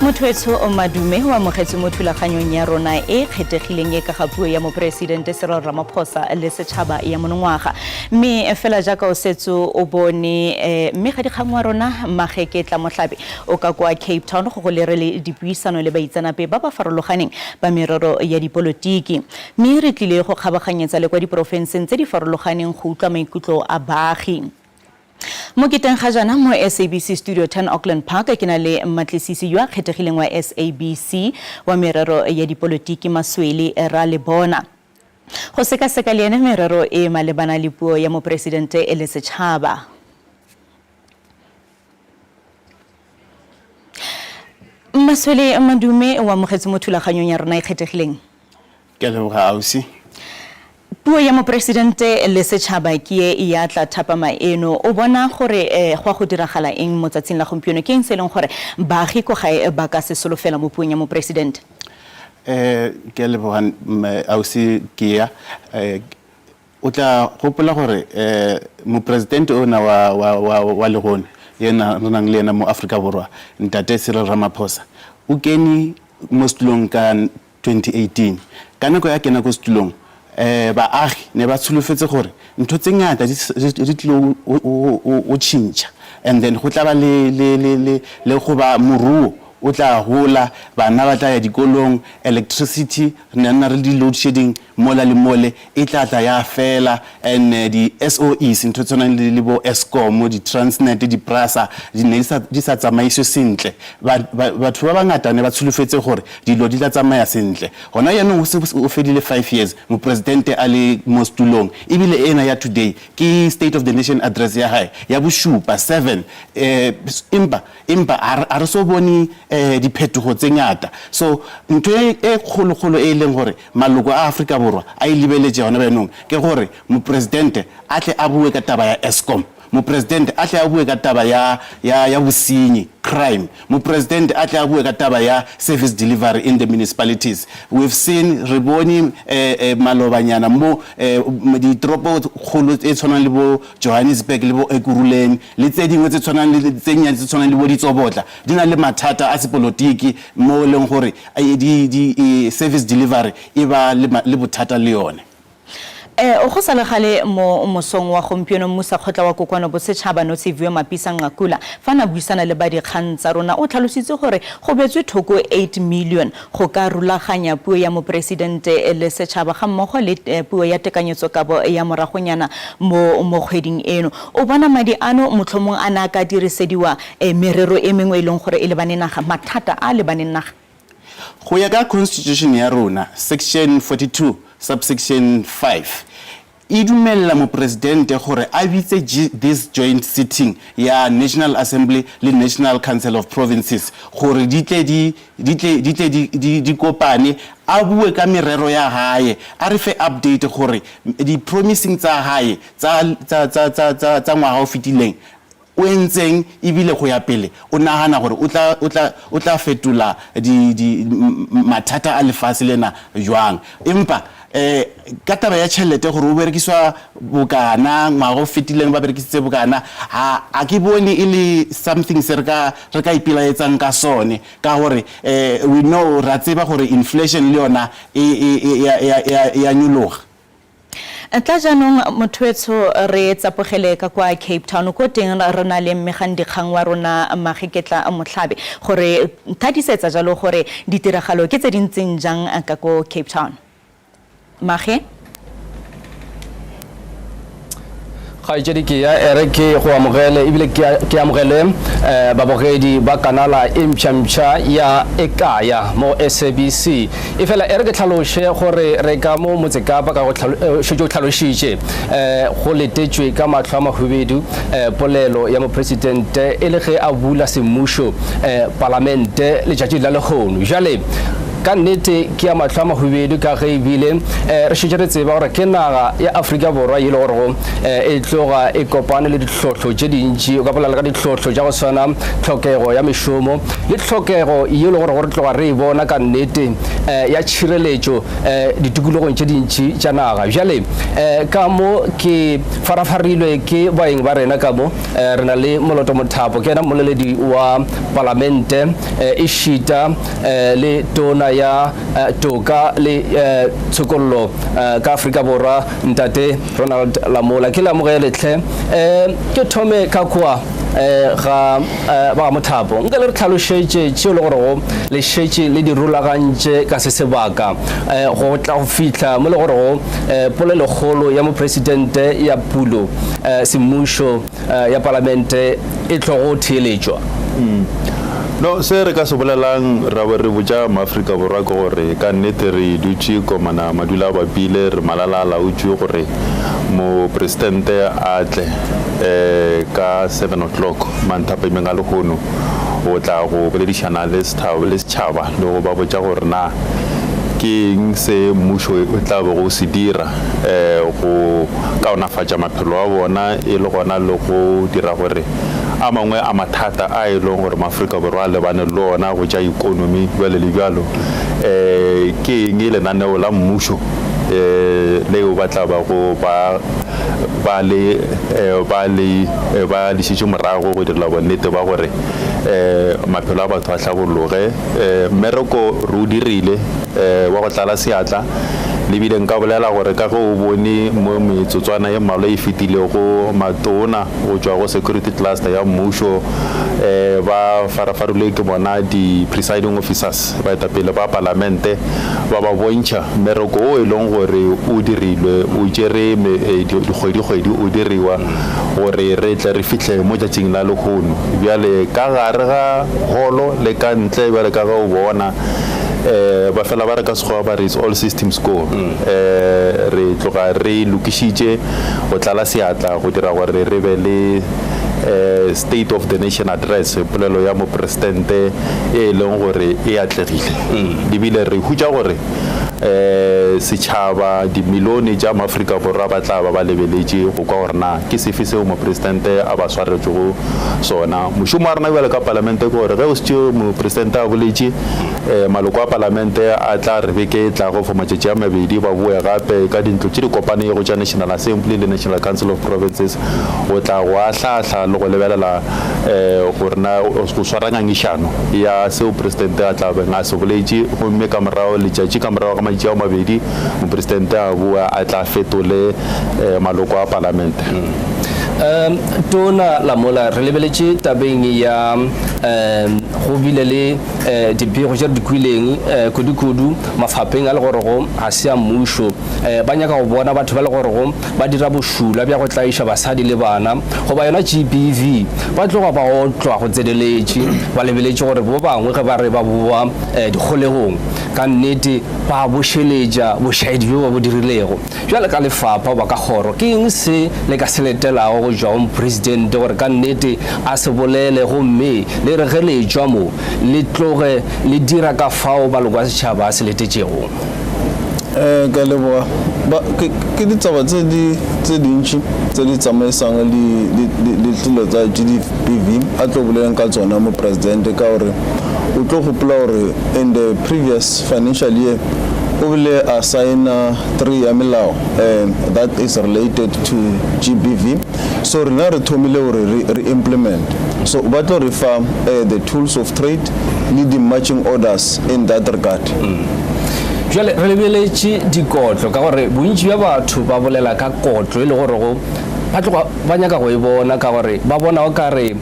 Motho o madume o amogetswe mo thulaganyong ya rona e kgethegileng e ka ga puo ya moporesidente Cyril Ramaphosa le setšhaba ya monongwaga. Mme fela jaaka o setse o bone mme ga dikgang wa rona Mageke Tlamohlabe o ka kwa Cape Town go go lerele dipuisano le baitsanape ba ba farologaneng ba merero ya dipolotiki. Mme re tlile go kgabaganyetsa le kwa diporofenseng tse di farologaneng go utlwa maikutlo a baagi. Mo keteng ga jaana mo SABC Studio 10 Auckland Park ke na le mmatlisisi yo a kgethegileng wa SABC wa merero ya dipolotiki Maswele Ralebona. Go sekaseka le ene merero e malebana le puo ya moporesidente le setšhaba. Maswele Madume o amogetse mo thulaganyong ya rona e kgethegileng. Ke a leboga ausi. Puo ya moporesidente le setšhaba ke e ya tla thapama eno. O bona gore go a go diragala eng mo tsatsing la gompieno? Ke eng se e leng gore baagi ko gae ba ka se solofela mo puong ya moporesidente? Ke a leboga ausi Kea. O tla gopola gore moporesidente ona wa, wa, wa, wa lehono yena re nang le yena mo Afrika Borwa, Ntate Cyril Ramaphosa, o kene mo setulong ka 2018. Ka nako ya kena ko setulong, baagi ne ba tsholofetse gore ntho tse ngata di tlile o tšhintšha and then go tla ba le, le, le, le, le go ba moruo o tla gola, bana ba tla ya dikolong, electricity, re ne nna re le di-load shedding mola le mole, e tla tla ya fela and di-S_O_Es, ntho tse tshwanang le bo Eskom, di-Transnet, di-Prasa, di ne di sa tsamaiswe sentle. Batho ba bangata ne ba tsholofetse gore dilo di tla tsamaya sentle. Gona jaanong go se go fedile five years moporesidente a le mo setulong, ebile ena ya today ke State of the Nation Address ya gae ya bošupa, seven, empa empa ga re so bone diphetogo tse ngata. So ntho e e kgolokgolo e e leng gore maloko a Afrika Borwa a e lebeletše gona bjanong ke gore moporesidente a tle a bue ka taba ya Eskom, moporesidente a tle a bue ka taba ya, ya, ya bosenyi, crime, moporesidente a tle a bue ka taba ya service delivery in the municipalities. We've seen, re bone malobanyana mo ditoropokgolo tse tshwanang le bo Johannesburg le bo Ekurhuleni le tse dingwe tse tshwanang le tse nnyane tse tshwanang le bo Ditsobotla di na le mathata a sepolotiki mo e leng gore di, di, service delivery e ba le, le bothata le yone. Go sa le gale mo mosong wa gompieno, mmusakgotla wa Kokoano Bosetšhaba Nosiviwe Mapisa Nqakula fa na buisana le ba dikgang tsa rona o tlhalositse gore go beetswe thoko 8 million go ka rulaganya puo ya moporesidente le setšhaba ga mmogo le puo ya tekanyetsokabo ya moragonyana mo mo kgweding eno. O bona madi ano motlhomong a ne a ka dirisediwa merero e mengwe e leng gore e lebane naga, mathata a a lebaneng naga. Go ya ka Constitution ya rona, Section 42, subsection 5, e dumelela Mopresidente gore a bitse this joint sitting ya National Assembly le National Council of Provinces gore di tle di, di tle, di tle di, di, di kopane, a bue ka merero ya hae, a re fe update gore di-promising tsa hae tsa, tsa, tsa, tsa, tsa, tsa ngwaga o fetileng O entseng ebile go ya pele o nagana gore o tla, o tla, o tla fetola di, di, mathata a lefase lena jwang. Empa um ka taba ya tšhelete gore o berekiswa bokana, ngwaga o fetileng ba berekisitse bokana, ga, ga ke bone e le something se re ka, re ka ipelaetsang ka sone ka gore um we know, ra tseba gore inflation le yona e, e, e, e ya, ya, ya nyologa. Tla jaanong mothoetsho re tsapogele ka kwa Cape Town, ko teng re na le mmegandikgang wa rona Mageketla Motlhabe gore thadisetsa jalo gore ditiragalo ke tse di ntseng jang ka ko Cape Town. Mage? Kgaetšedi ke ya ere ke go amogele ebile ke amogele um babogedi ba kanala e mpšhampšha ya Ekaya mo SABC. Efela e re ke hlaloše gore re ka mo Motsekapa ka go šetše o hlalošitše um go letetšwe ka mahlo a mahubedu um polelo ya mopresidente e le ge a bula semmušo um palamente letšatši la lehono. Bjale Ka nnete ke ya mahlo a mahubedu ka ge ebile re šetše re tseba gore ke naga ya Afrika Borwa ye e le gorego e tloga e kopane le ditlhohlo tše dintši. O ka bolela ka ditlhohlo tša go swana tlhokego ya mešomo le tlhokego ye e le gorego re tloga re e bona ka nnete. ya tšhireletšo ditikologong tše dintši tša naga. Bjale ka mo ke farafarilwe ke baeng ba rena ka mo, re na le Moloto Mothapo, ke yena mmoleledi wa Palamente, ešita le Tona ya Toka le Tshokollo ka Afrika Borwa, Ntate Ronald Lamola. Ke le amogele hle. Ke thome ka kua ga ba ga Mothapo. Nka le re hlalošetše tšeo le gorego le šetše le di rulagantše ka se sebaka go tla go fihla mo le gorego polelokgolo ya Mopresidente ya pulo semmušo ya Palamente e tlogo theeletšwa. No, se re ka se bolelang ra be re botša Maafrika Borwa ke gore ka nnete re dutše komana madula a bapile, re malala a laotšwe gore Mopresidente a tle ka seven o'clock manthapameng a lehono go tla go boledišana le le setšhaba le go ba botša gore na ke eng se mmušo o tla bego o se dira go kaonafatša maphelo a bona e le gona le go dira gore a mangwe a mathata a e leng gore Maafrika Borwa a lebane le ona go tša ikonomi bjalo le bjalo um ke eng lenaneo la mmušo um leo ba tla bago ba ba le ba le ba le šetše morago go direla bonnete ba gore um maphelo a batho a hlabologe. Um mmereko re o dirile um wa go tlala seatla, le bile nka bolela gore ka ge o bone mo metsotswana ye mmalwa e fetilego matona go tšwa go security cluster ya mmušo um ba farafarilwe ke bona di-presiding officers, baetapele ba palamente, ba ba bontšha mmereko o e leng gore o dirilwe, o tšere dikgwedi-kgwedi o diriwa gore re tle re fihle mo tšatšing la lehono. Bjale ka gare ga holo le ka ntle, bjale ka ge o bona, um ba fela ba re ka Sekgowa ba re it's all systems go. Um re tloga re lokišitše go tlala seatla go dira gore re be le um State of the Nation Address, polelo ya Mopresidente e e leng gore e atlegile. Ebile re hutša gore um setšhaba, dimilione tša Maafrika Borwa ba tla ba ba lebeletše go kwa gore na ke sefe seo Mopresidente a ba swaretšego sona. Mošomo wa rena bjalo ka Palamente ke gore ge o šetše Mopresidente a boletše, Maloko a Palamente a tla re beke e tlago for matšatši a mabedi ba boe gape ka dintlo tše di kopanego tša National Assembly le National Council of Provinces go tla go ahlaahla le go lebelela gore na go swara ngangišano ya seo Presidente a tla beng a se boletše gomme ka morago letšatši ka morago ga matšatši ao mabedi Mopresidente a boa a tla fetole maloko a Palamente. Tona Lamola, re lebeletše tabeng ya go bile le Dipego tše re di kwileng, kudu-kudu mafapeng a le gorego ga se a mmušo, ba nyaka go bona batho ba le gorego ba dira bošula bja go tlaiša basadi le bana goba yona GBV ba tloga ba otlwa go tseneletše, ba lebeletše gore ba bangwe ge ba re ba boa dikgolegong ka nnete ba bošeletša bošaedi bjo ba bo dirilego. Bjale ka lefapha goba ka kgoro, ke eng se le ka se letelago go tšwa go mopresidente gore ka nnete a se bolele gomme le re ge le etšwa mo le tloge le dira ka fao maloko a setšhaba a se letetšego? Eh, ke a leboga. Ba, ke, ke ditaba tse di, tse dintši tse di tsamaisang le, le, le, le dilo tsa GDPV a tlo boleleng ka tsona mopresidente ka gore o tlo gopola gore in the previous financial year o bile a saena 3 ya melao um that is related to GBV so rena re thomile gore re, re implement so ba tlo re fa uh, the tools of trade le di marching orders in that regard mm. Bjale re lebeletše dikotlo ka gore bontši bja batho ba bolela ka kotlo e le gore go ba tloga ba nyaka go e bona ka gore ba bona o ka re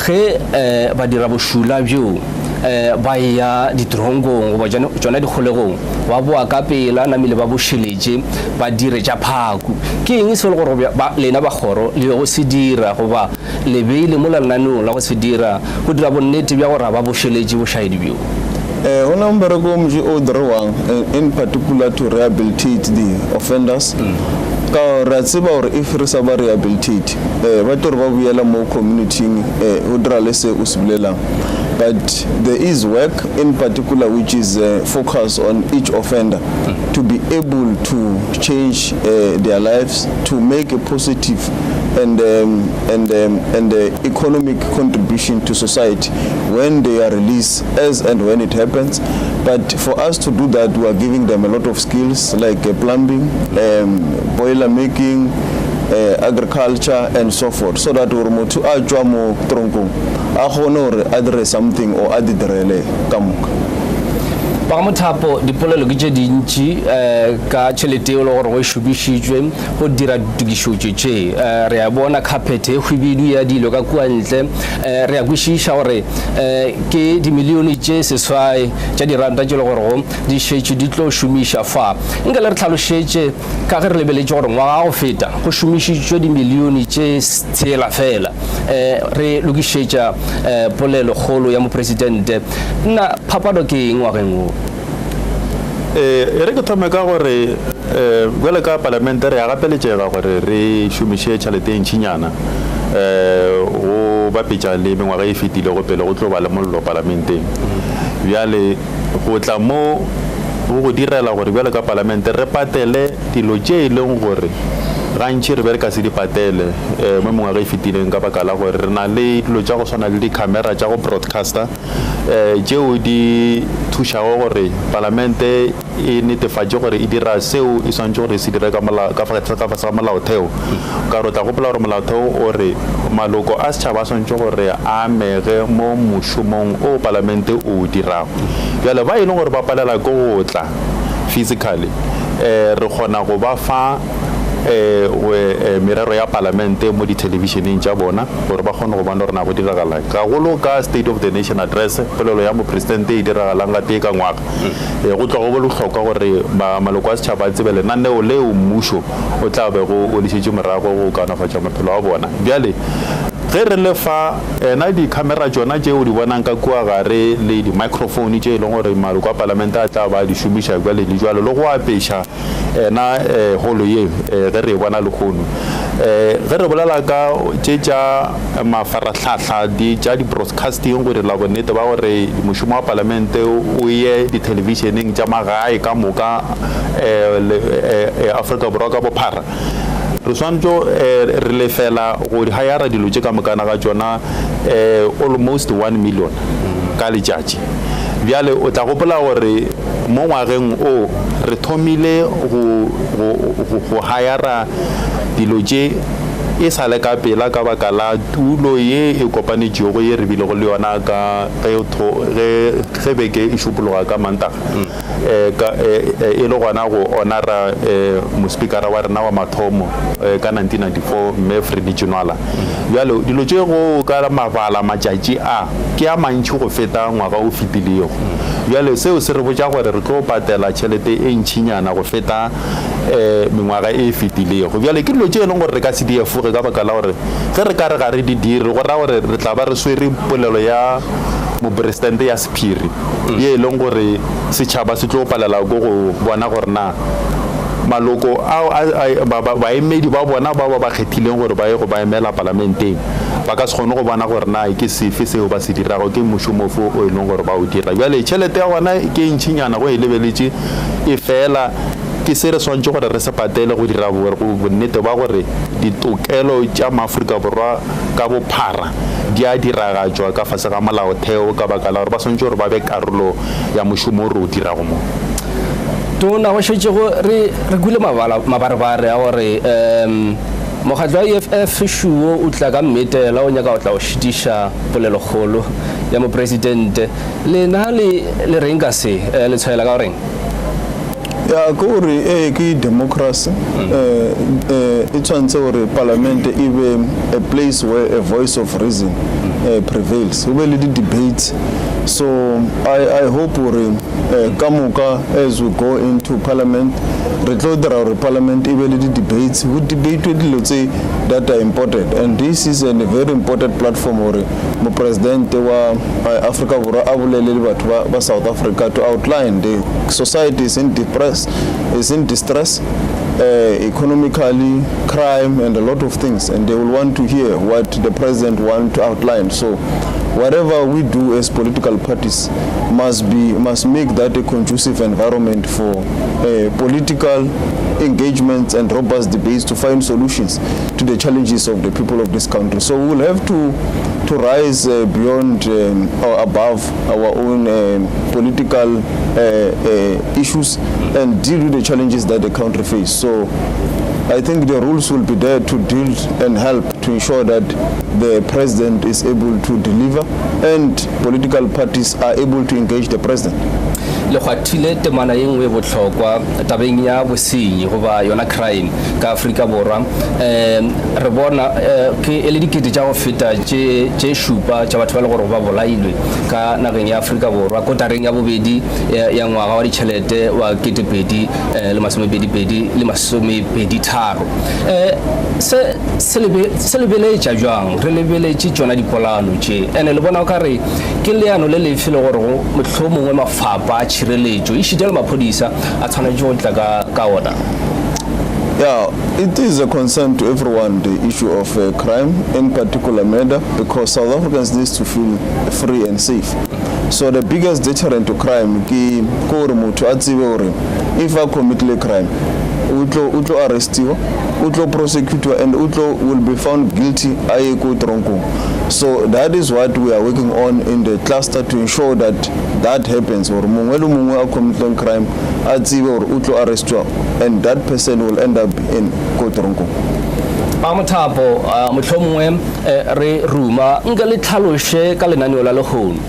ge um ba dira bošula bjo um ba eya diteronkong goba tšona dikgolegong ba boa ka pela namile ba bošeletše ba dire tša phaku. Ke eng se e le gore lena ba kgoro le go se dira goba le beile mola lenaneong la go se dira go dira bonnete bja gore ga ba bošeletše bošaedi bjo? Ee, go na mmereko o mntši o diriwang in particular to rehabilitate the offenders ka gore re a tseba gore if re sa ba rehabilitate ba tlo re ba boela mo community-ing go dira le se o se bolelang. But there is work in particular which is focused on each offender to be able to change their lives, to make a positive and um, and um, and uh, economic contribution to society when they are released as and when it happens. But for us to do that, we are giving them a lot of skills like uh, plumbing, um, boiler making, uh, agriculture and so forth, so that gore motho a tswa mo tronkong a kgone gore a dire something or a di direle ka moka. Ba ga Mothapo, dipolelo ke tše dintši um ka tšhelete eo e le gore go e šomišitšwe go dira ditokišotšo tše. Um re a bona khaphethe e hwibidu ya dilo ka kua ntle. Um re a kwešiša gore um ke dimilione tše seswai tša diranta tše e le gorego di šetše di tlo šomiša fa. Nka le re hlalošetše ka ge re lebeletše gore ngwaga wa go feta go šomišitšwe dimilione tše tshela fela um re lokišetša um polelokgolo ya mopresidente. Nna phapano ke eng ngwageng wo? E re ke thome ka gore um bjale ka palamente re a gapeletšega gore re šomiše tšhelete e ntšinyana um go bapetša le mengwaga e fetilego pele go tlo ba le mollo palamenteng. Bjale go tla mo go go direla gore bjalo ka palamente re patele dilo tše e leng gore gantši re be re ka se di patele um mo mengwaga e fetileng ka baka la gore re na le dilo tša go swana le di-camera tša go broadcaster um tšeo di thušago gore palamente e netefatše gore e dira seo e swanetše gore e se dire ka ka fase ga molaotheo. Ka gore o tla gopola gore molaotheo o re maloko a setšhaba a swanetše gore a amege mo mošomong o palamente o o dirago. Bjale ba e leng gore ba palela ke go tla physically, um re kgona go ba fa um merero ya palamente mo dithelebišeneng tša bona gore ba kgone go bona gore na go diragalang. Gagolo ka State of the Nation Address, polelo ya mopresidente e diragalang gatee ka ngwaga. Go tloga go bohlokwa gore maloko a setšhaba a tsebe lenaneo leo mmušo o tla bego o le šetše morago go kaonafatša maphelo a bona. Bjale, ge re le fa, ena dikhamera tšona tše o di bonang ka kua gare le di-microphone tše e leng gore maloko a palamente a tla ba a di šomiša bjale le bjalo le go apeša ena holo ye ge re e bona lehono. Ge re bolela ka tše tša mafarahlahla di tša di-broadcasting go dira bonnete ba gore mošomo wa palamente o ye dithelebišeneng tša magae ka moka Afrika Borwa ka bophara, re swanetše re lefela go hayara dilo tše ka mokana ga tšona almost one million ka letšatši. Bjale o tla gopola gore mo ngwageng o re thomile go, go, go, go hayara dilo tše e sa le ka pela ka baka la tulo ye e kopanetšego ye re bilego le yona ka ge, ge, ge beke e šupologa ka Mantaga, e, ka, e, e, e le gona go onara e, mospikara wa rena wa mathomo e, ka 1994 Mme Frene Ginwala. Bjalo dilo tše go ka mabala matšatši a ke a mantši go feta ngwaga o fetilego. Bjale seo se re botša gore re tlo patela tšhelete e ntšinyana go feta um mengwaga e fetilego. Bjale ke dilo tše e leng gore re ka se di efoge ka baka la gore ge re ka re ga re di dire go ra gore re tla ba re swere polelo ya mopresidente ya sephiri ye e leng gore setšhaba se tlo palela ko go bona gore na maloko ao baemedi ba bona bao ba ba kgethileng gore ba ye go ba emela palamenteng ba ka se kgone go bona gore na ke sefe seo ba se dirago, ke mošomo ofe o e leng gore ba o dira. Bjale tšhelete ya gona ke e ntšinyana go e lebeletše, e fela ke se re swanetše gore re se patele go dira bonnete ba gore ditokelo tša Maafrika Borwa ka bophara di a diragatšwa ka fase ga molaotheo ka baka la gore ba swanetše gore ba be karolo ya mošomo o re o dirago mo. Tona, go šetše go re re kwele mabarebare a gore um mokgatlo wa EFF šuo o tla ka mmetela o nyaka go tla go šitiša polelokgolo ya mopresidente. Lena le le reng ka se? Eh, le tshwaela ka goreng? Ya ke gore ee ke democracy eh, eh, e tshwanetse gore palamente e be a place where a voice of reason eh, prevails go be le di-debates so I, I hope gore eh, ka moka as we go into parliament re tlo dira gore parliament e be le di-debates go debatwe dilo tse that are important and this is a very important platform gore mopresidente wa eh, Afrika Borwa a bolele le batho ba, ba South Africa to outline the society is in depress, is in distress uh, economically, crime and a lot of things, and they will want to hear what the president want to outline. So whatever we do as political parties must be must make that a conducive environment for uh, political political engagements and robust debates to find solutions to the challenges of the people of this country. So we will have to, to rise uh, beyond um, or above our own um, political uh, uh, issues and deal with the challenges that the country faces. So I think the rules will be there to deal and help to ensure that the president is able to deliver and political parties are able to engage the president. Le kgwathile temana ye nngwe ye bohlokwa tabeng ya bosenyi goba yona crime ka Afrika Borwa. Um re bona um ke e le dikete tša go feta tše tše šupa tša batho ba le gore ba bolailwe ka nageng ya Afrika Borwa kotareng ya bobedi ya ngwaga wa ditšhelete wa 2022 le 23. Um se se lebe se lebeletša bjang re lebeletše tšona dipolano tše ene le bona o ka re ke leano le lefe le gore go mohlomongwe mafapa a tšhireletšo ešita le maphodisa a tshwanetše go tla ka ka ona? Yeah, it is a concern to everyone, the issue of uh, crime, in particular murder, because South Africans need to feel free and safe. So the biggest deterrent to crime ke gore motho a tsebe gore if a commitile crime, o tlo o tlo arrestiwa, o tlo prosecutiwa and o tlo will be found guilty a ye ko tronkong. So that is what we are working on in the cluster to ensure that that happens gore mongwe le mongwe a committing crime a tsebe gore o tlo arrestiwa and that person will end up in ko tronkong. Ba Mothapo, mohlomongwe re ruma nke le tlhaloše ka lenaneo la lehono.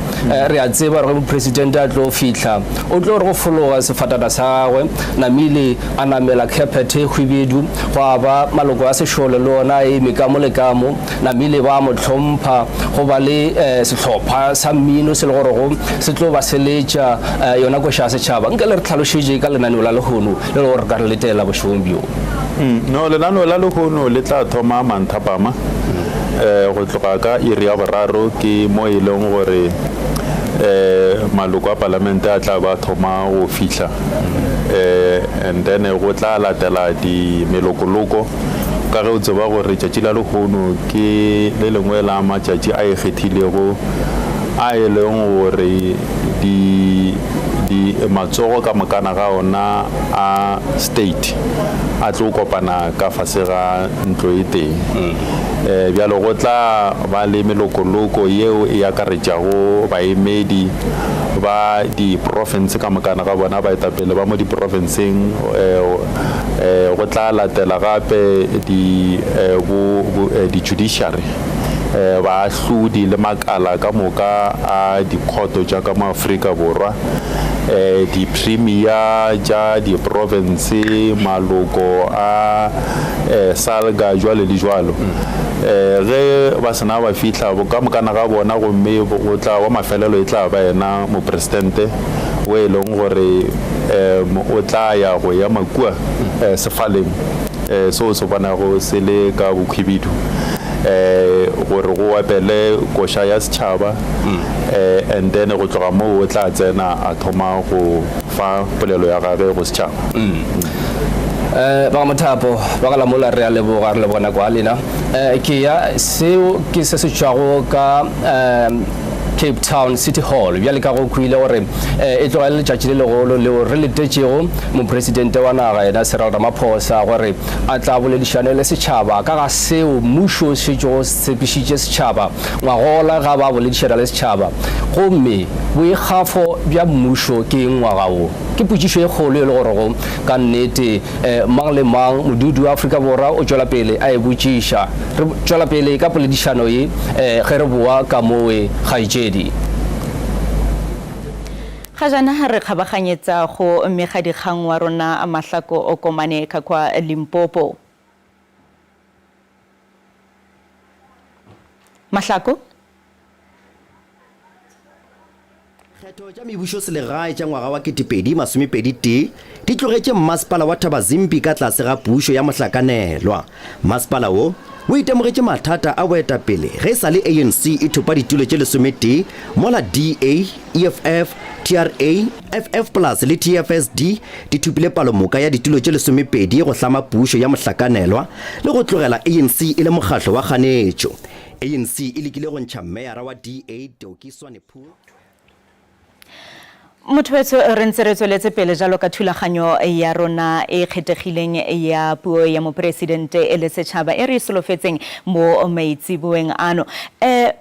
Re a tseba gore ge mopresidente a tlo fihla o tlo re go fologa sefatana sa gagwe namile a namela carpet e hwibidu, gwa ba maloko a sešole le ona a eme ka mo le ka mo namile ba mo hlompha, go ba le sehlopha sa mmino se le gorego se tlo ba se letša yona koša ya setšhaba. Nke le re hlalošetše ka lenaneo la lehono le le gore re ka re letela bošegong bjo. No, lenaneo la lehono le tla thoma manthapama go tloga ka iri ya boraro, ke mo e leng gore maloko a palamente a tla ba thoma go fihla and then go tla latela di melokoloko ka ge o tseba gore tšatši la lehono ke le lengwe la matšatši a ikgethilego a e leng gore di di matsogo ka mokana ga ona a state a tlo kopana ka fase ga ntlo e tee. Um bjalo go tla ba le melokoloko yeo e akaretšago baemedi ba diprofense ka mokana ga bona, baetapele ba mo diprofenseng. Um go tla latela gape di, bo, bo, di-judiciary, um baahlodi le makala ka moka a dikhoto tša ka mo Afrika Borwa, um di-premier tša diprofense, maloko a um SALGA, jwalo le jwalo. Um ge ba se na ba fihla ka mokana ga bona, gomme go tla wa mafelelo e tla ba yena mopresidente o e leng gore um o tla ya go ema kua um sefaleng um seo se bonago se le ka bokhwibidu um gore go opele koša ya setšhaba um and then go tloga moo o tla tsena a thoma go fa polelo ya gage go setšhaba. Eh, ba ga Mothapo, ba ga Lamola re a leboga, re leboga nako ya lena. Eh, ke ya seo ke se se tšwago ka eh, Cape Town City Hall bjale ka go kwile gore eh, e tloga e le letšatši le legolo leo re letetšego mopresidente wa naga yena Cyril Ramaphosa gore a tla boledišane le setšhaba ka ga seo mmušo o šetšego o tshepišitše setšhaba ngwagola ga ba boledišana le setšhaba gomme boikgafo bja mmušo ke eng ngwaga wo ke potšišo e kgolo e le gorego Ka nnete, mang le mang modudi wa Afrika Borwa o tšwela pele a e botšiša. Re tšwela pele ka poledišano ye ge re boa ka mowe, kgaetšedi. Ga jaana re kgabaganyetsa go mmegadikgang wa rona Mahlako Okomane ka kwa Limpopo. Mahlako. Kgetho tša mebušoselegae tša ngwaga wa 2021 di tlogetše mmasepala wa Thabazimbi ka tlase ga pušo ya mohlakanelwa. Masepala wo o itemogetše mathata a boetapele ge e sa le ANC e thopa ditulo tše lesometee mola DA, EFF, TRA, FF Plus le TFSD di thopile palomoka ya ditulo tše lesomepedi go hlama pušo ya mohlakanelwa le go tlogela ANC e le mokgatlo wa kganetšo. ANC e lekile go ntšha meyara wa DA Toki Swanepoel. Motho wetsho re ntse re tsweletse pele jalo ka thulaganyo ya rona e kgethegileng ya puo ya moporesidente le setšhaba e re e solofetseng mo maitseboeng ano. Um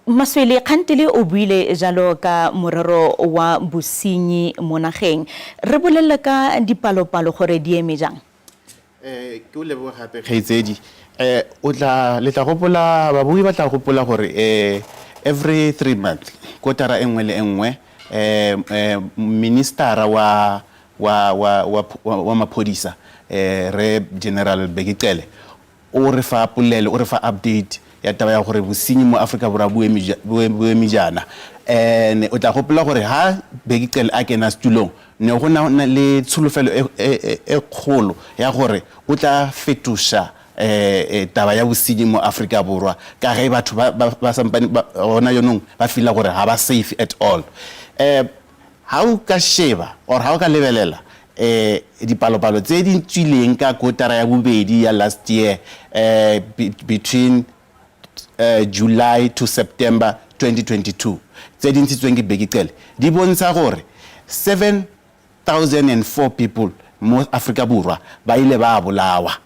Maswele kgantele o buile jalo ka morero wa bosenyi mo nageng. Re bolelele ka dipalopalo gore di eme jang? Eh, ke o leboge gape kgaitsedi. Eh, o tla le tla gopola babui ba tla gopola gore eh every 3 months kotara e nngwe le e nngwe eh eh ministera wa wa wa wa wa maphodisa eh re General Bheki Cele o re fa polelo o re fa update ya taba ya gore bosenyi mo Afrika Borwa bo eme bo eme jaana. And o tla gopola gore ha Bheki Cele a kena setulong Ne go na le tsholofelo e, e, e, e kgolo ya gore o tla fetoša e, e, taba ya bosenyi mo Afrika Borwa, ka ge batho ba, ba, ba sampane ba, gona yonong ba feela gore ga ba safe at all. Um ha o ka sheba or ha o ka lebelela um dipalopalo tse di tswileng ka kotara ya bobedi ya last year um between uh, July to September 2022 tse di ntshitsweng ke Bheki Cele di bontsha gore 7004 people mo Afrika Borwa ba ile ba bolawa.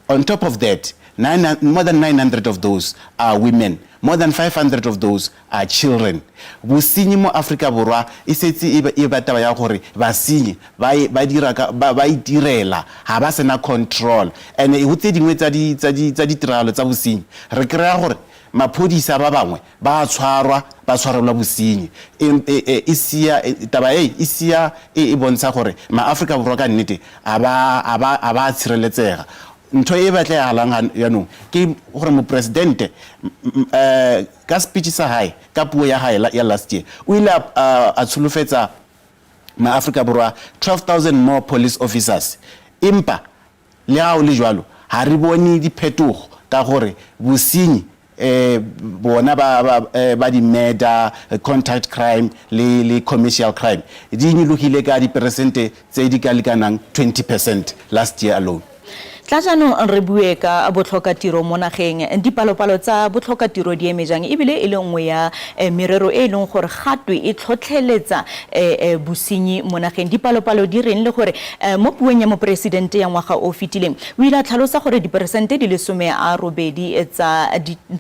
On top of that, nine, more than 900 of those are women, more than 500 of those are children. Bosenyi mo Afrika Borwa e setse e ba, e ba taba ya gore basenyi ba e, ba dira ka, ba, ba itirela, ga ba sena control. And go tse dingwe tsa di, tsa di, tsa ditiragalo tsa bosenyi, re kry-a gore maphodisa ba bangwe ba a tshwarwa, ba tshwarelwa bosenyi. E, e, e, e sia, e, taba e e sia e, e bontsha gore maAfrika Borwa ka nnete a ba, a ba, a ba a tshireletsega. Ntho e batlegalang jaanong ke gore moporesidente um ka speech sa hae, ka puo ya hae ya last year, o ile a, a tsholofetsa maAfrika Borwa 12,000 more police officers. Empa le ha o le jwalo, ha re bone diphetogo ka gore bosenyi eh bona ba ba, eh, ba di-murder, contact crime le, le commercial crime di nyologile ka diperesente tse di ka lekanang 20 percent last year alone. Tla jaanong re bue ka botlhokatiro mo nageng. Dipalopalo tsa botlhokatiro di eme jang ebile e le nngwe ya merero e e leng gore gatwe e tlhotlheletsa bosenyi mo nageng. Dipalopalo di reng le gore mo puong ya moporesidente ya ngwaga o o fetileng o ile a tlhalosa gore diperesente di le 80 tsa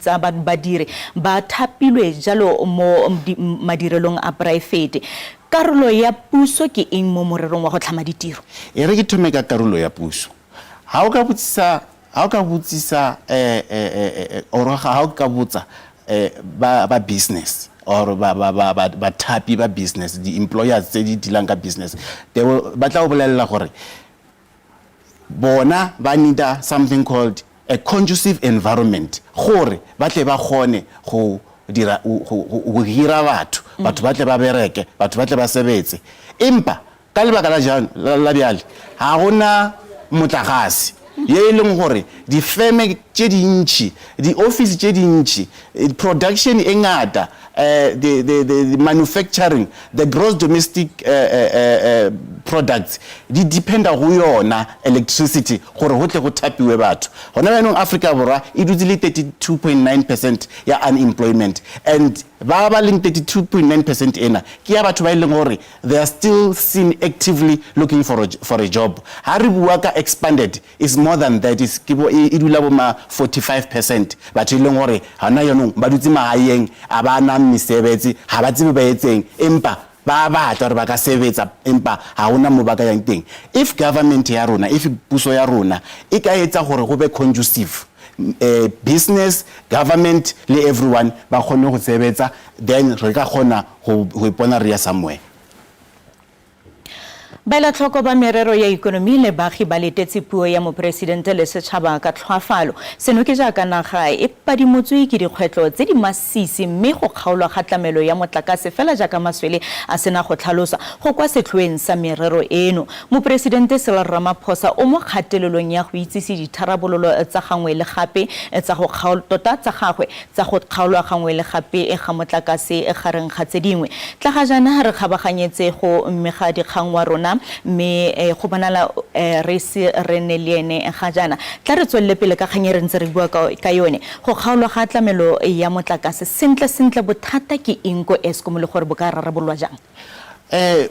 tsa badiri ba thapilwe jalo mo madirelong a poraefete. Karolo ya puso ke eng mo morerong wa go tlhama ditiro? E re ke thome ka karolo ya puso. Ha o ka botsisa, ha o ka botsisa eh, eh, eh, eh, or ha o ka botsa eh, ba, ba business or ba, ba, ba, ba, bathapi ba business, di-employers tse di dealang ka business, they will, ba tla o bolelela gore bona ba need-a something called a conducive environment gore ba tle ba kgone go dira go hira batho, batho ba tle ba bereke, batho ba tle ba sebetse. Empa ka lebaka la jang la bjale ga gona motlakase ye e leng gore difeme tše dintši, diofisi tše dintši, production e ngata, uh, the, the, the, the manufacturing, the gross domestic uh, uh, uh, products di dependa go yona electricity gore go tle go thapiwe batho. Gona bjanong Afrika Borwa e dutse le 32.9 percent ya unemployment and ba ba leng 32.9 percent ena ke ya batho ba e leng gore they are still seen actively looking for a, for a job. Ha re bua ka expanded is more than that, is ke bo e e dula bo ma 45 percent batho e leng gore gona jaanong ba dutse magaeng a ba na mesebetsi ga ba tsebe ba etseng empa ba batla gore ba ka sebetsa empa ga gona mo ba ka yang teng. If government ya rona, if puso ya rona e ka etsa gore go be conducive eh, business, government le everyone ba kgone go sebetsa then re ka kgona go go ipona re ya somewhere. Baelatlhoko ba merero ya ikonomi le baagi ba letetse puo ya moporesidente le setšhaba ka tlhoafalo. Seno ke jaaka naga e padimotswe ke dikgwetlho tse di masisi mme go kgaolwa ga tlamelo ya motlakase fela jaaka Maswele a sena go tlhalosa, go kwa setlhoeng sa merero eno. Moporesidente Cyril Ramaphosa o mo kgatelelong ya go itsise ditharabololo tsa gangwe le gape tsa go tota tsa gagwe tsa go kgaolwa gangwe le gape ga motlakase gareng ga tse dingwe. Tla ga jaana re kgabaganyetse go mmega dikgang wa rona mme go bonala re ise re nne le ene ga jaana. Tla re tswelele pele ka kgang e re ntse re bua ka yone, go kgaolwa ga tlamelo ya motlakase. Sentle sentle bothata ke eng ko Eskom le gore bo ka rarabololwa jang? Eh,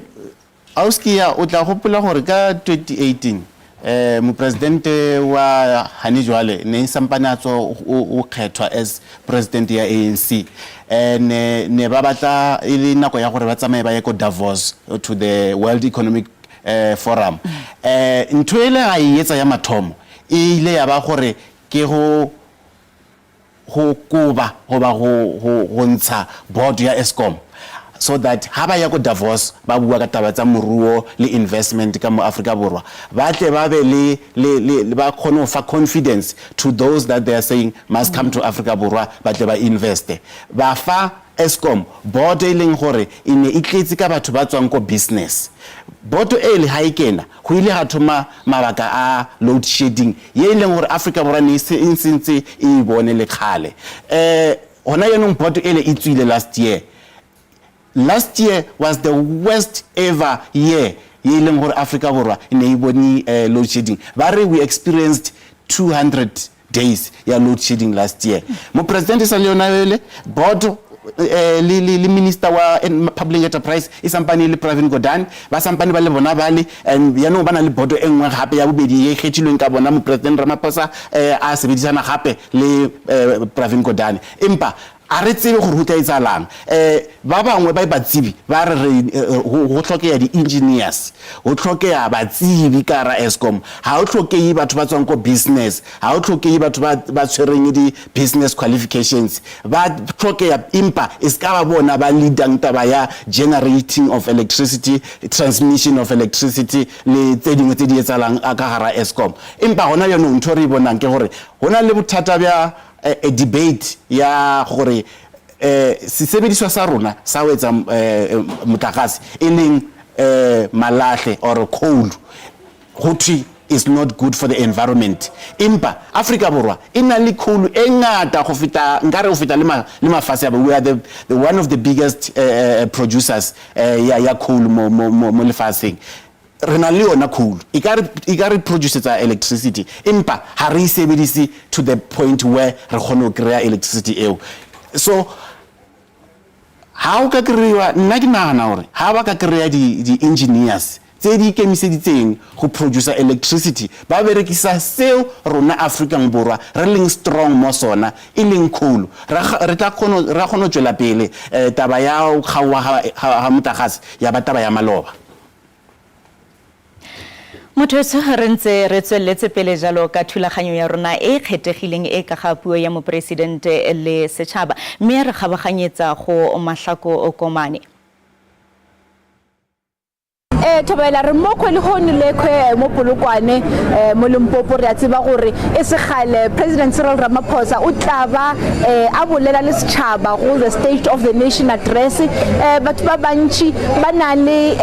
Auskia, o tla gopola gore ka 2018 eh, mopresidente wa gane jwale ne sampane a tswa o kgethwa as president ya ANC, eh, ne ne ba batla e le nako ya gore ba tsamaye ba ye ko Davos to the World Economic eh, Forum. Eh, ntho e le ga e etsa ya mathomo e ile ya ba gore ke go go koba goba go, go, go ntsha board ya Eskom so that ha ba ya ko Davos ba bua ka taba tsa moruo le investment ka mo Afrika Borwa, ba tle ba be le, le, le, ba kgone go fa confidence to those that they are saying must come to Afrika Borwa ba tle ba investe. Ba fa Eskom board e leng gore e ne e tletse ka batho ba tswang ko business. Boto ele ha e kena, go ile ga thoma mabaka a load shedding ye e leng gore Afrika Borwa ne e se e sentse e e bone le kgale. Eh hona yanong boto ele e tswile last year. Last year was the worst ever year ye e leng gore Afrika Borwa e ne e bone eh, load shedding. Ba re we experienced 200 days ya load shedding last year. Mopresidente sa le yona ele board eh, le, le, le minister wa public enterprise e sampane le Pravin Gordhan ba sampane ba le bona bale, and yaanong ba na le bodo e nngwe gape ya bobedi e kgethilweng ka bona mopresident Ramaphosa eh, a sebedisana gape le eh, Pravin Gordhan. Empa a re tsebe gore go tla etsalang. Um ba bangwe ba batsebi ba re re go tlhokega di-engineers, go tlhokega batsebi ka ra Eskom, ga o tlhokege batho ba tswang ko business, ga o tlhokege batho ba tshwereng di-business qualifications, ba tlhokega empa e se ka ba bona ba leadang taba ya generating of electricity, transmission of electricity le tse dingwe tse di etsalang ka gara Eskom. Empa gona jaanong ntho re e bonang ke gore go na le bothata bja a debate ya gore eh sesebediswa sa rona sa ho etsa eh, motlakase e leng eh malahle or coal, go thwe is not good for the environment. Empa Afrika Borwa e na le coal e ngata go feta, nkare go feta le ma, le mafatshe a, we are the one of the biggest producers ya ya coal mo mo mo lefatsheng. Re na le yona coal, e ka re e ka re produsetsa electricity, empa ha re e sebedise to the point where re kgone go kry-a electricity eo. So ha o ka kry-iwa, nna ke nagana gore ha ba ka kry-a di-engineers tse di ikemiseditseng go producer electricity, ba berekisa seo rona Afrikang Borwa re leng strong mo sona e leng coal, re tla kgona ra kgona go tswela pele um taba ya go kgaoga ga motlakase ya ba taba ya maloba. Motho re ntse re tsweletse pele jalo ka thulaganyo ya rona e e kgethegileng e ka ga puo ya moporesidente le setšhaba, mme re kgabaganyetsa go Mahlako Komane. Thobela re mo kgwele lehono le kgwe mo Polokwane mo Limpopo. Re a tseba gore e segale President Cyril Ramaphosa o tla ba a bolela le setšhaba go the State of the Nation Address. Batho ba bantši ba na le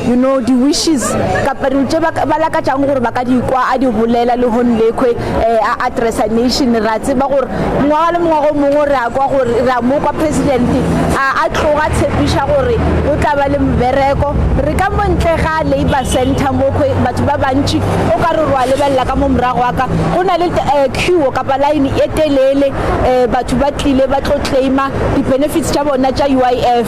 you know di-wishes kapa dilo tše ba lakatšang gore ba ka di kwa a di bolela lehono lekhwe a addressa nation. Re a tseba gore ngwaga le mongwaga o mongwe re a kwa gore re a mo kwa president a tloga tshepiša gore o tla ba le mmereko. Re ka mo ntle ga Labour Center mo khwe batho ba bantši o ka re ro a lebelela ka mo morago wa ka go na le queue kapa line e telele, batho ba tlile ba tlo claima di-benefits tša bona tša UIF.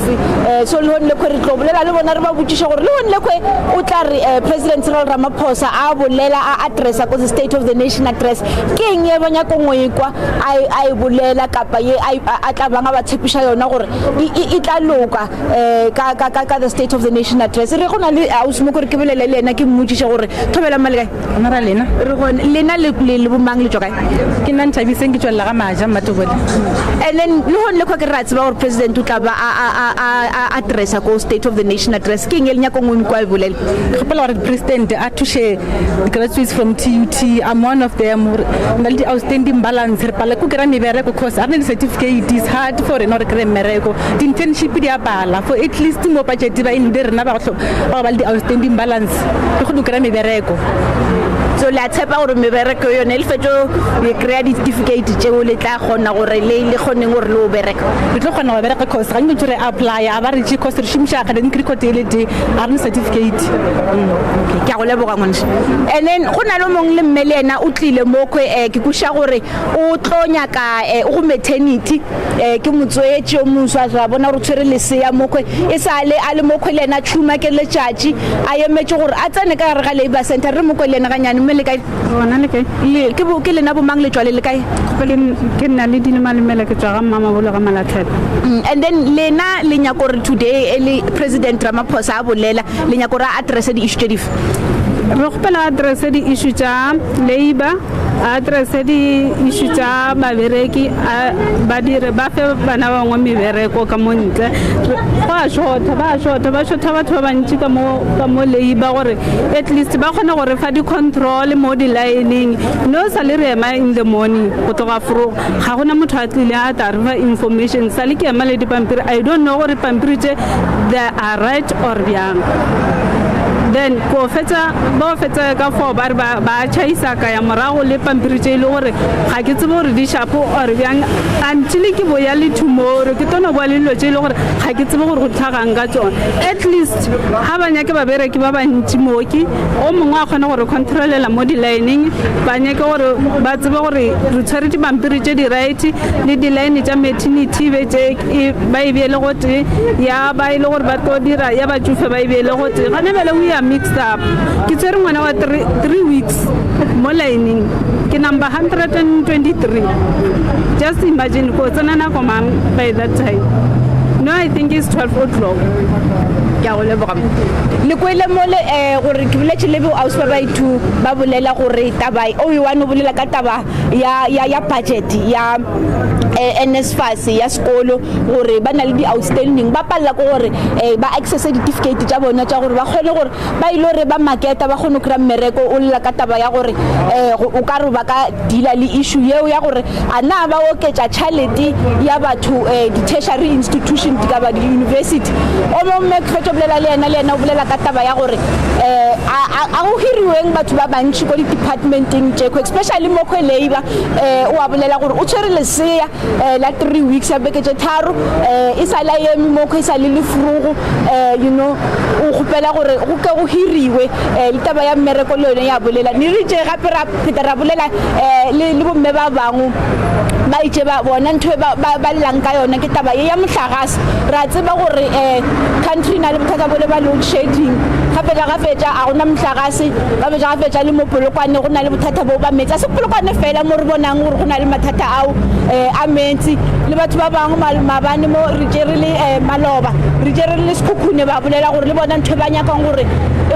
So lehono lekhwe re tlo bolela le bona, re ba botšiše gore lehono lekhwe o tla re President Cyril Ramaphosa a bolela a addressa ko the State of the Nation Address, ke eng ye ba nyakong go e kwa a e bolela kapa ye a tla bang a ba tshepiša yona gore e tla loka ka the State of the Nation Address. Re go na le ausi mo kore ke bolele le yena ke mmotšiše gore thobela mma le kae. Mara lena re gone lena le le bomang le tšwa kae? Ke nna Nthabiseng, ke tšwelela ga Maja Mmatobole. And then le gone le kwa ke re a tseba gore president o tla ba a addressa ko State of the Nation Address, ke eng e le nyakong o kwa e bolela? Ke kgopela gore president a thuše di-graduates from TUT. I'm one of them. Na le di-outstanding balance, re palela ko kry-a mebereko cause a re ne di-certificate. It's hard for rena gore kry mmereko. Di-internship di a pala for at least mo budget ba e nde rena ba go ba le le di-outstanding balance re kgone go kry-a mebereko. So le a tshepa gore mebereko yone le fetšo le kry-a di-certificate tšeo le tla kgona gore le le kgoneng gore le o bereka? Re tlo kgona go bereka cause ga ntse re apply-a a ba re tšee cause re šomiša academic record e le tee ga re na certificate. Okay, ke a go leboga ngwaneso. And then go na le o mongwe le mme le yena o tlile mokhwe um ke kwešiša gore o tlo nyaka um o go maternity um ke motswetši o moswa ra bona gore o tshwere lesea mokhwe e sa le a le mokhwe le yena tšhuma ke letšatši a emetše gore a tsene ka gare ga labour center re mokwe le yena ganyane mme le kae Gona le kae? Le ke bo ke lena bomang le tšwa le le kae? Ke ke nna le Dino Malomela ke tšwa ga Mmamabolo ga Malatlhebe. Mm, and then lena le nyaka gore today e le President Ramaphosa a bolela le nyaka gore a address di-issue tše dife? Re kgopela a address di-issue tša labour, a address di-issue tša babereki, a ba dire ba fe bana ba bangwe mebereko ka mo ntle. Go a shorta, ba a shorta, ba shorta batho ba bantši ka mo ka mo labour gore at least ba kgone go re fa di-control mo di-lineng. No sa le re ema in the morning go tloga fro ga gona motho a tlile a tla re fa information. Sa le ke ema le dipampiri, I don't know gore pampiri tše they are right or bjang. Then ko fetsa ba fetsa ka fo ba re ba ba tšhaisa ka ya morago le pampiri tše e le gore ga ke tsebe gore di shapo or bjang until ke boya le tomorrow ke tlo no boa le dilo tše e le gore ga ke tsebe gore go tlhagang ka tsona. At least ga ba nyake babereki ba bantši mooki o mongwe a kgone go re controlela mo di-lineng ba nyake gore ba tsebe gore re tshwere dipampiri tše di-right le di-line tša maternity be tše e, ba e beele gotee ya ba e le gore ba tlo dira ya batšofe ba e beele gotee gane bjale we are mixed up ke tshwere ngwana wa 3 weeks mo lineng ke number 123 just imagine ko tsena nako mang by that time no i think it's 12 o'clock ke a go leboga le kwele mole um gore ke boletše le bo ausi ba baithu ba bolela gore taba o one o bolela ka taba ya, ya, ya budget ya eh, NSFAS ya sekolo gore ba na le di-outstanding ba palela ke gore eh, ba accesse ditifikate tša bona tša gore ba kgone gore ba ile gore ba maketa ba kgone go kry-a mmereko o lela ka taba ya gore um o ka re ba ka deala le issue yeo ya gore a na ba oketša tšhalete ya batho um di-tertiary institution di ka ba di-university o mongwe ke fetša bolela le yena le yena o bolela ka taba ya gore um a go hiriweng batho ba bantši ko di-departmenteng tšekho especially mo kho labor um o a bolela gore o tshwere lesea um la 3 weeks ya beke tše tharo um e sa le a eme mo kho e sa le lefrogo um you know o kgopela gore go ke go hiriwe um le taba ya mmereko le yone ya bolela ne re itše gape ra pheta ra bolela um le bomme ba bangwe ba itše ba bona ntho e ba llang ka yona ke taba ye ya mohlagase. Re a tseba gore um country e na le bothata bole ba load shedding gafetša gafetša a gona mohlagase gafetša gafetša le mo Polokwane go na le bothata bo ba meetse a se Polokwane fela mo re bonang gore go na le mathata ao um a meetse le batho ba bangwe maabane mo re tšere le um maloba re tšere le Sekhukhune ba bolela gore le bona ntho e ba nyakang gore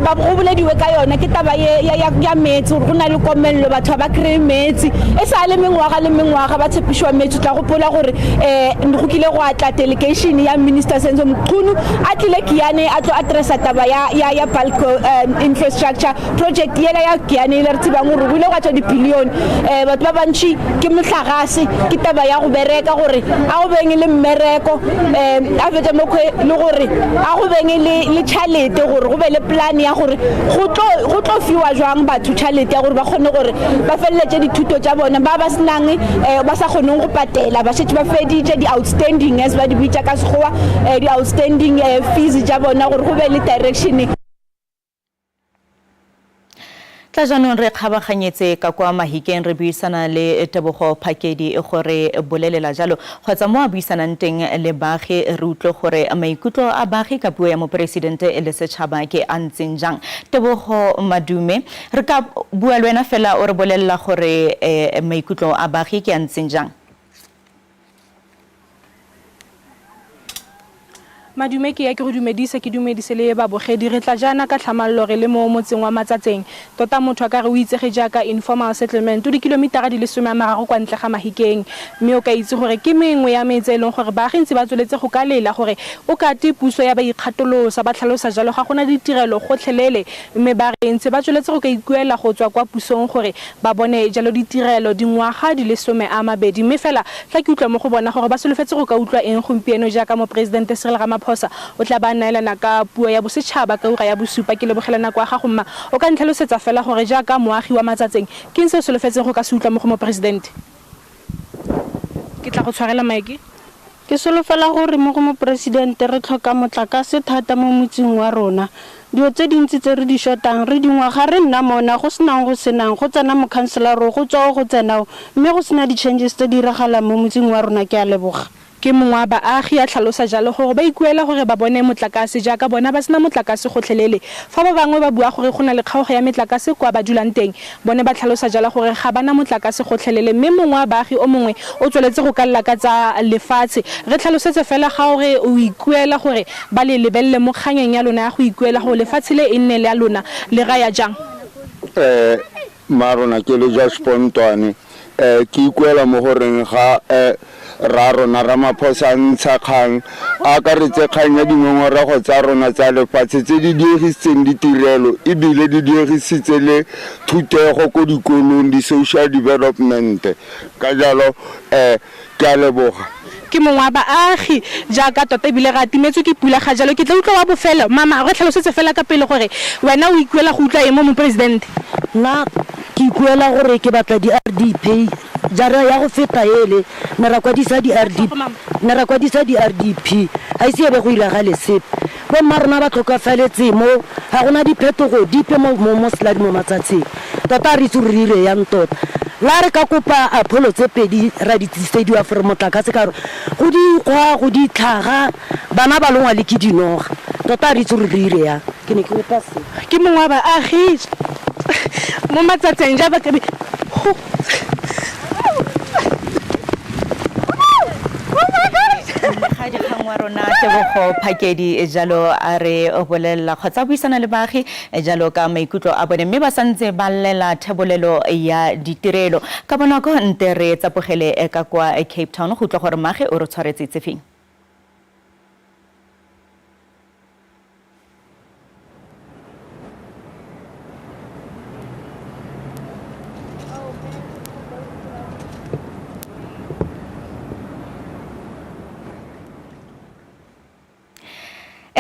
ba go bolediwe ka yona ke taba ye ya meetse gore go na le komello batho ga ba kry-e meetse e sa le mengwaga le mengwaga ba tshepišwa meetse o tla gopola gore um go kile gwa tla delegation ya Minister Senzo Mchunu a tlile Giyani a tlo addressa taba ya ya ya bulk um, infrastructure project yela ya Giyani ile re tsebang gore go ile gwa tšwa dibilione um batho ba bantši ke mohlagase ke taba ya go bereka gore a go beng le mmereko um a fetša mokgwe le gore a go beng le le tšhalete gore go be le plan ya gore go tlo go tlo fiwa jwang batho tšhalete ya gore ba kgone gore ba feleletše dithuto tša bona ba ba senang um ba sa kgoneng go patela ba šetše ba feditše di-outstanding as ba di bitša ka sekgowa um di-outstanding um fees tša bona gore go be le direction. Tla jaanong re kgabaganyetse ka kwa Mahikeng re buisana le Tebogo Phakedi gore bolelela jalo kgotsa mo a buisanang teng le baagi re utlwe gore maikutlo a baagi ka puo ya moporesidente le setšhaba ke a ntseng jang. Tebogo Madume, re ka bua le wena fela o re bolelela gore maikutlo a baagi ke a ntseng jang? Madume ke ya ke go dumedise ke dumedise le babogedi re tla jaana ka tlhamallo re le mo motseng wa Matsatseng tota motho a ka re o itsege jaaka informal settlement o dikilomitara di le 30 kwa ntle ga Mahikeng mme o ka itse gore ke mengwe ya metse e leng gore baagi ntse ba tsweletse go ka lela gore o kate puso ya ba ikgatolosa ba tlhalosa jalo ga gona ditirelo gotlhelele mme ba re ntse ba tsweletse go ka ikuela go tswa kwa pusong gore Ba bone jalo ditirelo dingwaga di le 20, mme fela tla ke utlwa mo go bona gore ba solofetse go ka utlwa eng gompieno jaaka Moporesidente Cyril Ramaphosa. Ramaphosa o tla ba a neelana ka puo ya bosetšhaba ka ura ya bosupa. Ke lebogela nako ya gago mma. O ka ntlhalosetsa fela gore jaaka moagi wa Matsatseng, ke eng se o solofetseng go ka se utlwa mo go Moporesidente? Ke tla go tshwarela maeke. Ke solofela gore mo go Moporesidente re tlhoka motlakase thata mo motseng wa rona. Dilo tse dintsi tse re di shotang, re dingwaga re nna mona go senang go senang, go tsena mokhanselara o, go tswa o go tsena o, mme go sena di-changes tse di iragalang mo motseng wa rona. Ke a leboga. Ke mongwe wa baagi a tlhalosa jalo gore ba ikuela gore ba bone motlakase jaaka bona ba sena motlakase gotlhelele. Fa ba bangwe ba bua gore go na le kgaogo ya metlakase kwa ba dulang teng, Bone ba tlhalosa jalo gore ga ba na motlakase gotlhelele mme mongwe wa baagi o mongwe o tsweletse go ka lla ka tsa lefatshe. Re tlhalosetse fela ga o re o ikuela gore ba le lebelele mo kganyeng ya lona ya go ikuela gore lefatshe le e nne la lona, le raya jang? Eh, mmarona ke le Jasper Ntwane. Eh, ke ikuela mo goreng ga eh, rraarona Ramaphosa a ntsha kgang, a akaretse kgang ya dingongorego tsa rona tsa lefatshe tse di diegisitseng ditirelo e bile di diegisitse le thutego ko dikolong, di-social development. Ka jalo um ke a leboga. Ke mongwe wa baagi jaaka tota ebile re atimetswe ke pula ga jalo. Ke tla utlwa wa bofelo. Mama, re tlhalosetse fela ka pele gore wena o ikuela go utlwa eng mo Moporesidente? Nna ke ikuela gore ke batla di-RDP Jara ya go feta ele, ne ra kwadisa di-RDP, ne ra kwadisa di-RDP, ga ise e be go iragale sepe. Bomma rona ba tlhokafaletse mo, ga gona diphetogo dipe mo, mo, mo Seladi mo Matsatsheng. Tota ga re itse gore re ire yang tota. La re ka kopa Apollo tse pedi ra di tlisediwa for motlakase ka gore go dikgwa, go ditlhaga, bana ba longwa le ke dinoga. Tota ga re itse gore re ire yang. Ke ne ke kopa se. Ke mongwe wa baagi mo Matsatseng ja ba Mmegadikgang wa rona Tebogo Phakedi jalo a re bolelela kgotsa a buisana le baagi jalo ka maikutlo a bone mme ba santse ba llela thebolelo ya ditirelo. Ka bonako nte re tsapogele ka kwa Cape Town go utlwa gore Mage o re tshwaretse tse feng.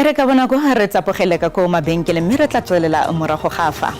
E re ka bonako re tsapogele ka ko mabenkeleng mme re tla tswelela morago ga fa.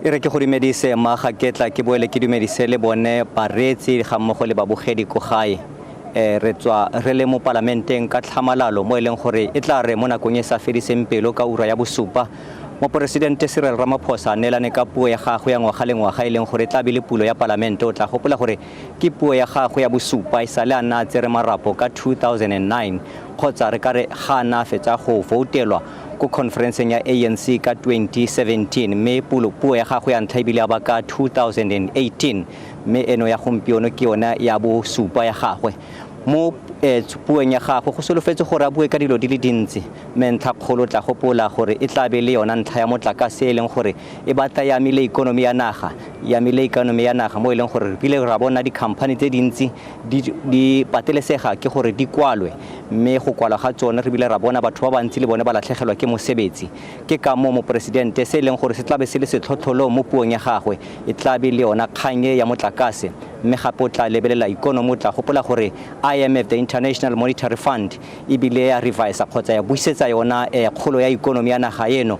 E re ke go dumedise mma ga ke tla ke boele ke dumedise le bone bareetsi ga mmogo le babogedi ko gae. E, re tswa re le mo palamenteng ka tlhamalalo mo e leng gore e tla re mo nakong e sa fediseng pelo ka ura ya bosupa Moporesidente Cyril Ramaphosa a neelane ka puo ya gagwe ya ngwaga le ngwaga e leng gore e tla be le pulo ya palamente. O tla gopola gore ke puo ya gagwe ya bosupa e sale a nna a tsere marapo ka 2009 kgotsa re ka re ga a na a fetsa go voutelwa ko khonferenseng ya ANC ka 2017 mme pulo puo ya gagwe ya ntlha ebile ya ba ka 2018 mme eno ya gompieno ke yone ya bosupa ya gagwe. Mo eh, puong ya gagwe go solofetse gore a bue ka dilo di le dintsi mme ntlha kgolo tla gopola gore e tla be le yona ntlha ya motlakase e leng gore e batla e amile ikonomi ya naga e amile ikonomi ya naga mo e leng gore re kile ra bona dikhamphani tse dintsi di, di patelesega ke gore di kwalwe mme go kwalwa ga tsone re bile ra bona batho ba bantsi le bone ba latlhegelwa ke mosebetsi. Ke ka moo moporesidente se e leng gore se tla be se le setlhotlholo mo puong ya gagwe e tla be le yona kgang e ya motlakase mme gape o tla lebelela ikonomi. O tla gopola gore IMF, the International Monetary Fund, e bile ya revisa kgotsa ya buisetsa yona eh, kgolo ya ikonomi ya naga eno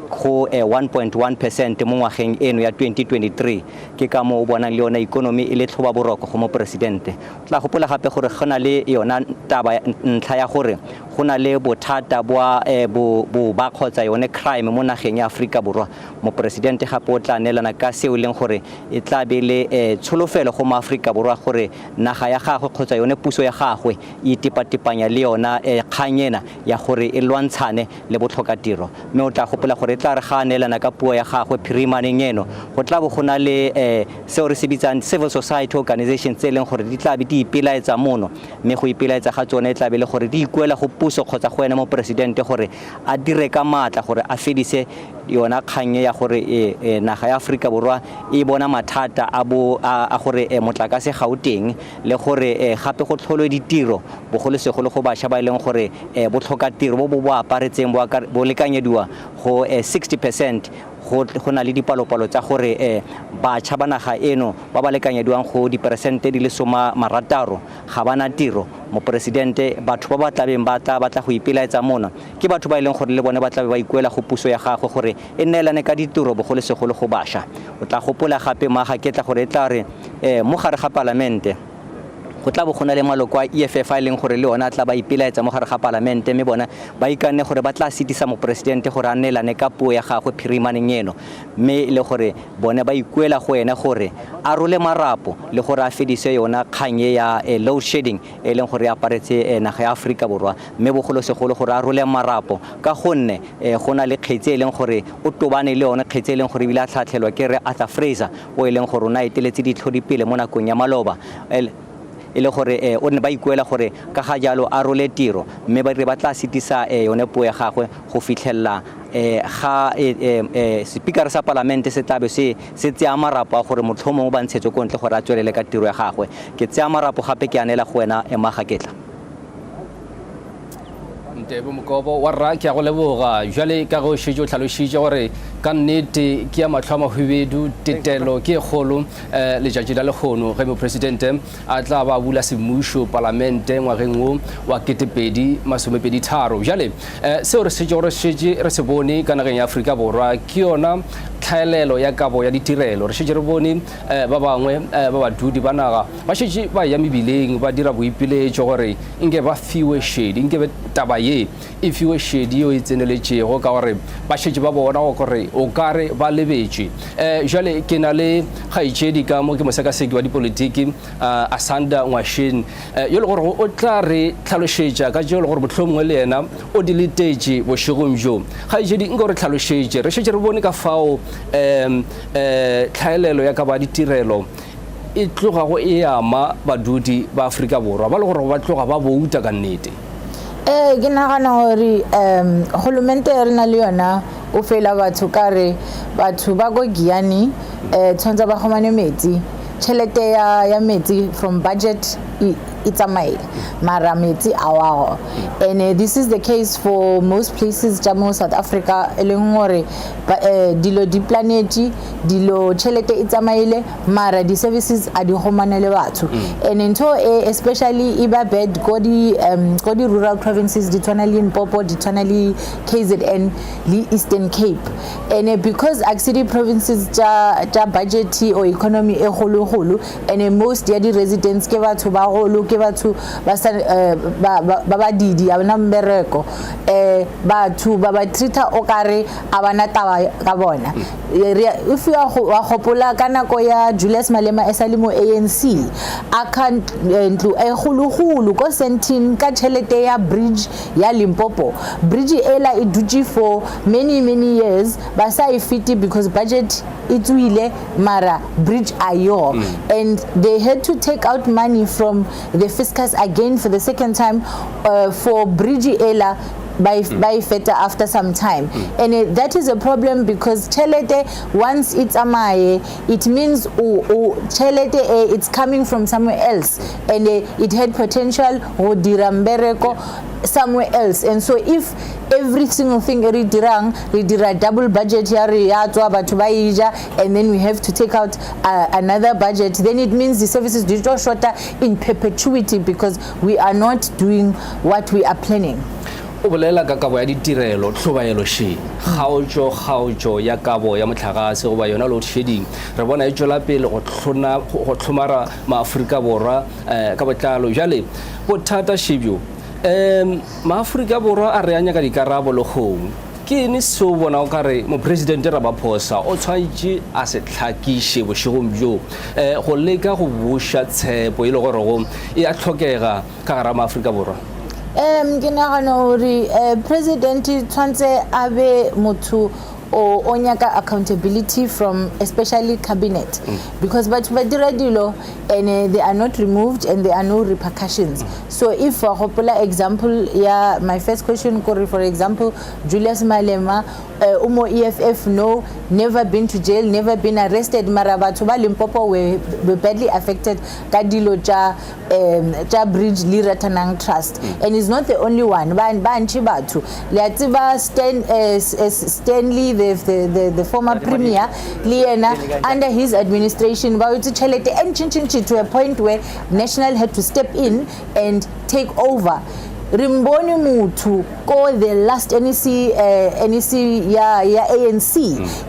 go 1.1 percent mo ngwageng eno ya 2023. Ke ka moo o bonang le yona ikonomi e le tlhoba boroko go moporesidente. O tla gopola gape gore go na le yona taba ntlha ya gore go na le bothata bwa eh, boba kgotsa yone crime mo nageng ya Aforika Borwa. Moporesidente gape o tla neelana ka seo e leng gore e tla be le eh, tsholofelo go moAforika Borwa gore naga ya gagwe kgotsa yone puso ya gagwe e itepatepanya le yona eh, kgang ena ya gore e lwantshane le botlhokatiro. Mme o tla gopola gore e tla re ga a neelana ka puo ya gagwe phirimaneng eno, go tla bo go na le eh, seo re se bitsang civil society organizations tse e leng gore di tla be di ipelaetsa mono. Mme go ipelaetsa ga tsone e tla be le gore di ikuela go puso kgotsa go ene moporesidente gore a dire ka maatla gore a fedise yona kgang e ya gore e, e, naga ya Aforika Borwa e bona mathata a, bo, a, a gore e, motlakase ga o teng le gore e, gape go tlholwe ditiro bogolosegolo go bašwa ba e leng gore e, botlhokatiro bo bo bo aparetseng bo, bo lekanyediwa go e, 60 percent go, go na le dipalopalo tsa gore e, batšha ba naga eno ba ba lekanyediwang go diperesente di le soma marataro ga ba na tiro. Moporesidente, batho ba ba tlabeng ba tla batla go ipelaetsa mona ke batho ba e leng gore le bone ba tlabe ba ikuela go puso ya gagwe gore e neelane ka ditiro bogolosegolo go bašwa. O tla gopola gape Mma Gaketla gore e tla re um mo gare ga palamente go tla bo go na le maloko a EFF a e leng gore le one a tla ba ipelaetsa mo gare ga palamente mme bona ba ikanne gore ba tla sitisa moporesidente gore a neelane ka puo ya gagwe phirimaneng eno mme e le gore bone ba ikuela go ene gore a role marapo le gore a fedise yona kgang e ya eh, load shedding e leng gore e aparetse eh, naga ya Aforika Borwa mme bogolosegolo gore a role marapo ka gonne eh, go na le kgetsi e leng gore o tobane le yone kgetsi e leng gore ebile a tlhatlhelwa ke re Arthur Fraser o e leng gore o ne a eteletse ditlhodi pele mo nakong ya maloba e le gore eh, o ne ba ikuela gore ka ga jalo a role tiro mme ba dire ba tla sitisa eh, yone puo ya gagwe go fitlhelela eh, ga eh, eh, eh, sepikara sa palamente se tlabe se se tseya marapo a gore motlhomongwe ba ntshetswe ko ntle gore a tswelele ka tiro ya gagwe. Ke tseya marapo gape ke a neela go wena Emma Gaketla. Ntebo Mokobo wa rra, ke a go leboga. Jwale ka ge o šetše o hlalošitše gore ka nnete ke ya mahlo a mahubedu, tetelo ke e kgolo eh, letšatši la lekgono ge mopresidente a tla ba bula semmušo palamente ngwageng wo wa 2023. Bjale eh, seo re šetšego re šetše re se bone ka nageng ya Afrika Borwa ke yona tlhaelelo ya kabo ya ditirelo. Re šetše re bone eh, ba bangwe eh, ba badudi ba naga ba šetše ba ya mebileng ba dira boipiletšo gore nke ba fiwe šedi, nke be taba ye e fiwe šedi yeo e tseneletšego, ka gore ba šetše ba bona gore o ka re ba lebetšwe. Um jale ke na le kgaetšedi ka mo, ke mosekaseki wa dipolitiki uh, Asanda Ngwasheng, uh, yo le gore o tla re tlhalošetša ka tšeo le gore mohlomongwe le yena o di letetše bošegong bjo. Kgaetšedi, nke o re tlhalošetše, re šetše re bone ka fao um um tlhaelelo ya kabo ya ditirelo e tlogago e ama badudi ba Afrika Borwa ba le gore ba tloga ba bouta ka nnete. Ee, ke nagana gore um golomente e re na le yona o fela batho ka re batho ba ko Giyani um tshwanetse ba kgomane metsi tšhelete ya, ya metsi from budget e, e tsamaile mara metsi a wago. And eh, this is the case for most places tša mo South Africa e leng gore eh, dilo di planetše dilo tšhelete e tsamaile mara di-services a di gomanele batho. And ntho e especially e ba bad ko di um, ko di-rural provinces di tshwana le Limpopo di tshwana le KZN le Eastern Cape. And eh, because akse di-provinces tša tša budget or economy e kgologolo and most ya di-residents ke batho ba golo ke batho ba sa eh, ba ba ba badidi a bana mmereko eh batho ba ba treata o kare a bana taba ka bona. If wa wa gopola ka nako ya Julius Malema e sa le mo ANC a kha ntlo e kgologolo ko Sandton ka tšhelete ya bridge ya Limpopo. Bridge ela e dutše for many many years ba sa e fete because budget e tswile mara bridge ayo. And they had to take out money from the fiscus again for the second time uh, for bridge ela ba e feta after some time. And that is a problem because tšhelete once e tsamaye it means o o tšhelete e it's coming from somewhere else and it had potential go dira mbereko somewhere else. And so if every single thing e re dirang re dira double budget ya re ya tswa batho ba e ja and then we have to take out another budget, then it means the services di tlo shorter in perpetuity because we are not doing what we are planning. O bolela ka kabo ya ditirelo, tlhobaelo še, kgaotšo kgaotšo ya kabo ya mohlagase goba yona load shedding, re bona e tšwela pele go hlona go hlomara maAfrika Borwa eh, ka botlalo. Bjale bothata še bjo um maAfrika Borwa a re a nyaka dikarabo lekgong. Ke eng seo o bona o ka re Mopresidente Ramaphosa o tshwanetše a se hlakiše bošegong bjo um go leka go buša tshepo e le gorego e a hlokega ka gara maAfrika Borwa? Um ke nagana gore uh, president tshwanetse a be motho o o nyaka accountability from especially cabinet. Because batho ba dira dilo and uh, they are not removed and there are no repercussions. So if wa gopola example ya my first question kore for example Julius Malema uh, o mo EFF no never been to jail never been arrested mara batho ba Limpopo were, were badly affected ka dilo tša um tša bridge le Ratanang Trust. And he's not the only one. Ba ba ntši batho le a tseba Stan, uh, Stanley the, the, the, the former premier le yena under his administration ba wetse tšhelete e ntšintšintši to a point where national had to step in and take over. Re mbone motho ko the last NEC uh, NEC ya ya ANC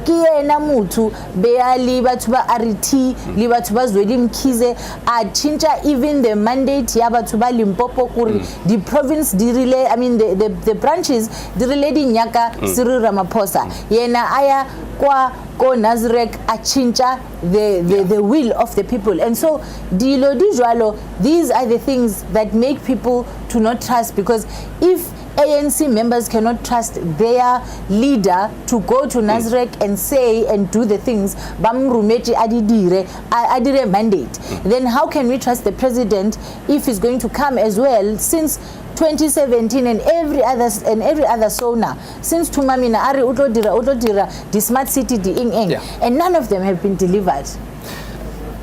ke yena motho be a le batho ba RT le batho ba Zweli Mkhize a tšhintša even the mandate ya batho ba Limpopo gore di province di rile I mean the, the, the branches di rile di nyaka Cyril Ramaphosa. Yena a ya kwa ko Nasrec a tšhintša the, the, the will of the people. And so dilo di jwalo these are the things that make people to not trust, because if ANC members cannot trust their leader to go to Nasrec and say and do the things ba mo rometše a di dire a dire mandate, then how can we trust the president if he's going to come as well? Since 2017 and every other and every other SONA since Thuma Mina a re o tlo dira o tlo dira di smart city di eng eng, and none of them have been delivered.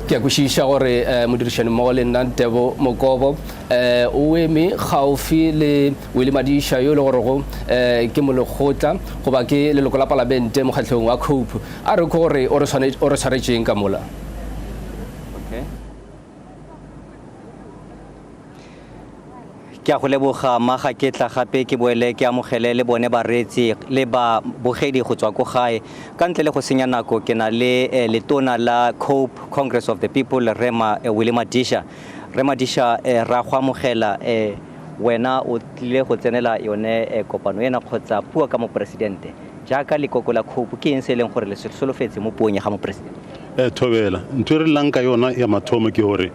Ke a kwešiša gore eh, modirišani mmogo le nna Ntebo Mokobo eh, o eme gaufi le Willie Madisha yo e le gorego eh, ke molekgotla goba ke leloko la palamente mokgatlhong wa COPE. A re ke gore o re swaretšeng ka mola. Okay. Ke a go leboga maga ke tla gape ke boele ke amogele le bone bareetsi le babogedi go tswa ko gae. Ka ntle le go senya nako ke na le eh, letona la COPE Congress of the People Rre Ma, eh, Willie Madisha. Rre Madisha eh, ra go amogela eh, wena o tlile go tsenela yone eh, kopano ena kgotsa puo ka moporesidente. Jaaka lekoko la COPE ke eng se e leng gore le se solofetse mo puong ya ga moporesidente? Eh, Thobela, ntho e re llang ka yona ya mathomo ke gore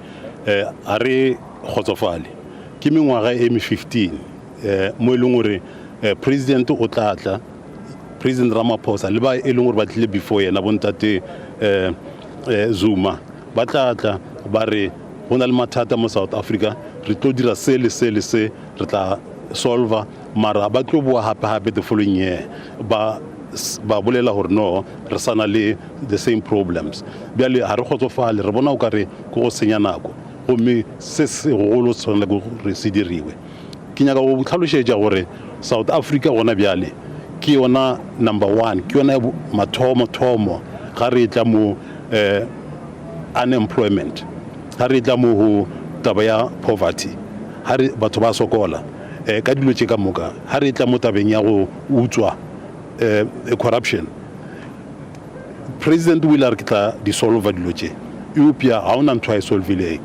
eh, a re kgotsofale. Ke mengwaga e me 15 eh, mo e leng gore eh, president o tla tla, President Ramaphosa le ba e leng gore ba tlile before yena bontate eh, eh, Zuma ba tla tla ba re go na le mathata mo South Africa, re tlo dira se le se le se, re tla solva, mara ba tlo boa gape gape the following year ba ba bolela gore no re sana le the same problems. Bjale ga re kgotsofale, re bona o ka re ke go senya nako. gomme se segolo se tshwanela ke gore se diriwe. Ke nyaka go hlalošetša gore South Africa gona bjale ke yona number one, ke yona ya mathomo-thomo ga re etla mo um unemployment, ga re etla mo go taba ya poverty, ga re batho ba sokola um ka dilo tše ka moka, ga re etla mo tabeng ya go utswa um corruption. President o ile a re ke tla di solva dilo tše, eupša ga ona ntho a e solvileng.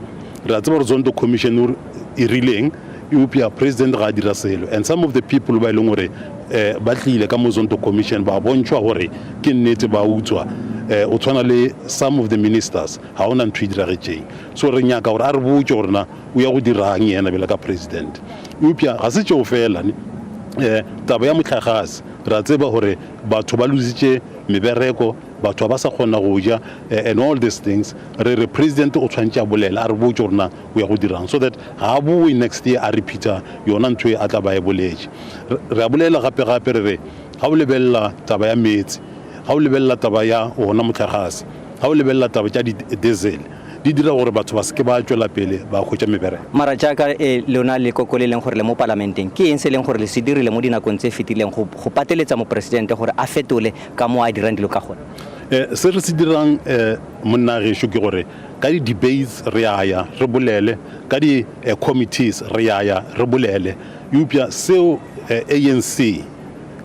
Re a tseba gore Zondo Commission e rileng, eupša President ga a dira selo. And some of the people ba e leng gore um ba tlile ka mo Zondo Commission ba bontšhwa gore ke nnete ba utswa, um o tshwana le some of the ministers, ga ona ntho e diragetšeng. So re nyaka gore a re botše gore na o ya go dirang yena bjalo ka President. Eupša ga se tšeo fela, ne um taba ya mohlagase, re a tseba gore batho ba lositše mebereko, batho ga ba sa kgona go ja and all these things. Re re president o tshwanetse a bolele, a re botse gore na o ya go dirang, so that ga a boe next year a repeater yona ntho e a tla ba e boletše. Re a bolela gape gape re re ga o lebelela taba ya meetse, ga o lebelela taba ya ona mohlagase, ga o lebelela taba tša di-diesel, di dira gore batho ba se ke ba tšwela pele ba hwetša mebereko. Mara jaaka lona lekoko le leng gore le mo palamenteng, ke eng se e leng gore le se dirile mo dinakong tse fetileng go, go pateletsa moporesidente gore a fetole ka moo a dirang dilo ka gona? Se re se dirang monna gešo ke gore ka di-debates re a ya re bolele, ka di-committees re a ya re bolele, eupša seo ANC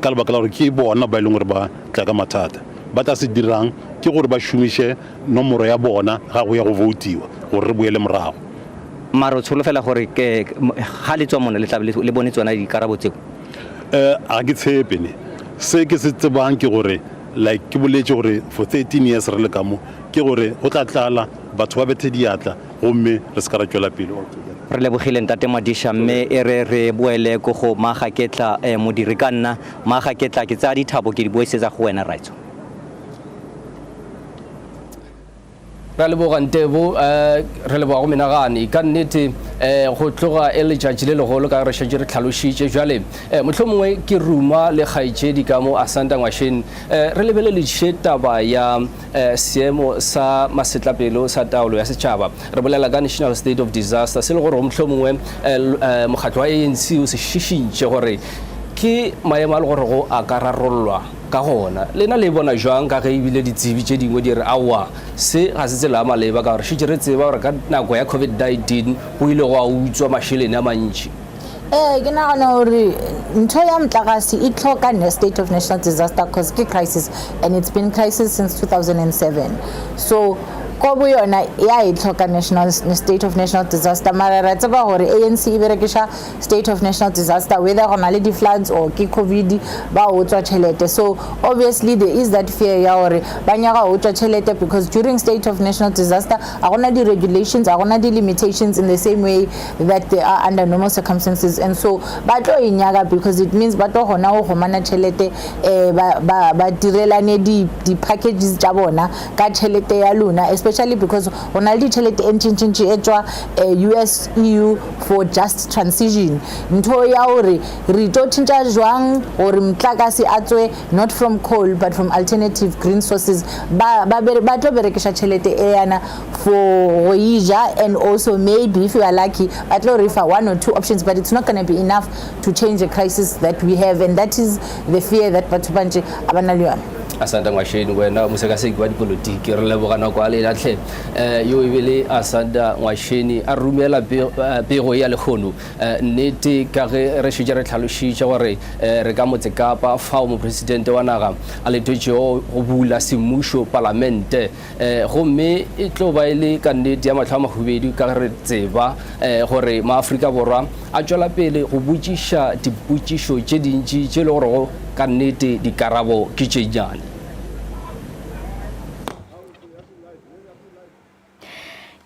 ka lebaka la gore ke bona ba e leng gore ba tla ka mathata, ba tla se dirang ke gore ba šomiše nomoro ya bona ga go ya go voutiwa gore re boele morago. Mara o tsholofela gore ke ga le tswa mona le tla be le bone tsona dikarabo tseo? Ga ke tshepe ne. Se ke se tsebang ke gore like ke boletše gore for 13 years re le ka mo, ke gore go tla tlala batho ba bethe diatla gomme re se ka ra tšwela pele altogether. Re lebogile Ntate Madisha, mme e re re boele ko go Magaketla modiri ka nna. Magaketla ke tsaya dithabo ke di boesetsa go wena rraetsho. Ra leboga Ntebo, eh, re leboga go menagane. Ka nnete eh, go tloga e letšatši le legolo ka ge re šetše re hlalošitše. Jwale eh, mohlomongwe ke ruma le kgaetšedi ka mo Asanda Ngwasheng eh, re lebelediše taba ya eh, seemo sa masetlapelo sa taolo ya setšhaba. Re bolela ka National State of Disaster se le gore mohlomongwe eh, eh, mokgatlo wa ANC o se šišintše gore ke maemo a le gore go a ka rarollwa Ka gona, lena le e bona jwang ka ge e bile ditsebi tše dingwe di re aowa, se ga se tsela ya maleba ka gore šetše re tseba gore ka nako ya COVID-19 go ile gwa utswa mašeleng a mantši? Ee, ke nagana gore ntho ya motlakase e tlhoka state of national disaster cause ke crisis and it's been crisis since 2007 so ko bo yona ya e tlhoka national state of national disaster mara ra tseba gore ANC e berekiša state of national disaster whether go na le di-floods or ke covid ba utswa tšhelete so obviously there is that fear ya gore ba nyaka go utswa tšhelete because during state of national disaster a gona di-regulations a gona di-limitations in the same way that they are under normal circumstances and so ba tlo e nyaka because it means ba tlo gona go gomana tšhelete um ba direlane di-packages tša bona ka tšhelete ya lona especially because go na le ditšhelete e ntšintšintši e tšwa eh, us eu for just transition ntho ya gore re tlo tšhintša jwang gore motlakase a tswe not from coal but from alternative green sources ba ba ba tlo berekiša tšhelete e yana for go ija and also maybe if you are lucky ba tlo re fa one or two options but it's not going to be enough to change the crisis that we have and that is the fear that batho bantši a ba na le yona. Asanda Ngwasheni wena mosekaseki wa dipolotiki re leboga nako a lena tlhe um yo e be le Asanda Ngwasheni a romela eh, pego ya lekgono eh, nnete ka ge re šetše re tlhalošitše gore eh, re ka motse Kapa fao mopresidente wa naga a letetšego go bula semmušo palamente gomme e tlo ba e le ka nnete ya mahlo a mahubedu ka ge re tseba gore maAfrika Borwa a tšwela pele go botšiša dipotšišo tše dintši tše e le gorego ka nnete dikarabo ke tše nnyane.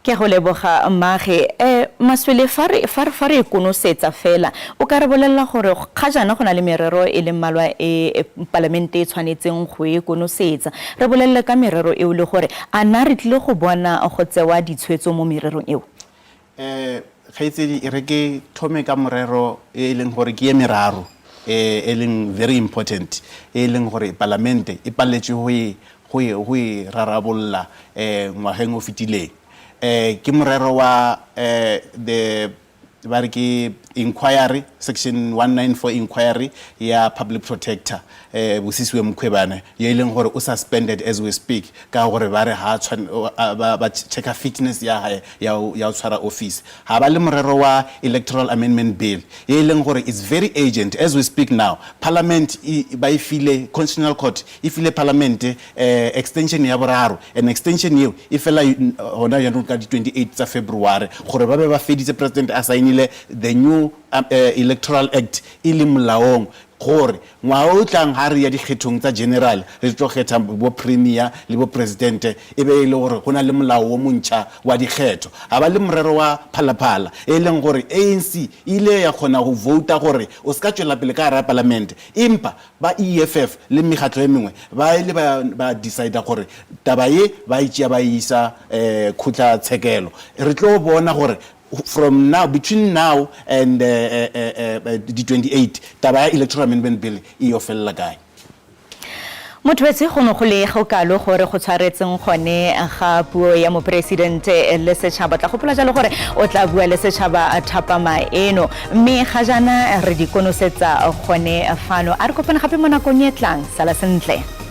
Ke go leboga mmage. Eh, Maswele, fa re, fa re, fa re e konosetsa fela, o ka re bolelela gore ga jaana go na le merero e le mmalwa e, e palamente e tshwanetseng go e konosetsa. Re bolelele ka merero eo le gore a na re tlile go bona go tsewa ditshwetso mo mererong eo? Eh, kgaitsedi, e re ke thome ka morero e e leng gore ke ye meraro e e leng very important, e e leng gore palamente e paletswe go e, go e, go e rarabolla eh, ngwageng o fetileng. Um ke morero wa um the ba re ke inquiry, section 194 inquiry ya public protector um Busisiwe Mkhwebane, yo e leng gore o suspended as we speak ka gore ba re ha ba ba checka fitness ya hae ya ya go tshwara office. Ga ba le morero wa Electoral Amendment Bill ye e leng gore it's very urgent as we speak now. Parliament e ba e file, Constitutional Court e file Parliament extension ya boraro and extension yeo e fela gona jaanong ka di 28 tsa February gore ba be ba feditse President a saenile the new Electoral Act e le molaong gore ngwaga o tlang ga re ya dikgethong tsa general re tlo kgetha bo premier le bo presidente e be e le gore go na le molao wo montšha wa dikgetho. Ga ba le morero wa Phalaphala e leng gore ANC e ile ya kgona go vouta gore o se ka tšwela pele ka gare ga palamente empa ba EFF le mekgatlo e mengwe ba ile ba ba decida gore taba ye ba e tšea ba e isa khotlatshekelo. Re tlo bona gore from now, between now and di 28 taba ya Electoral Amendment Bill e yo felela kae. Motho wetse go ne go le go kalo gore go tshwaretseng gone ga puo ya moporesidente le setšhaba. Tla gopola jalo gore o tla bua le setšhaba thapama eno. Mme ga jaana re di konosetsa gone fano. A re kopane gape mo nakong e tlang. Sala sentle.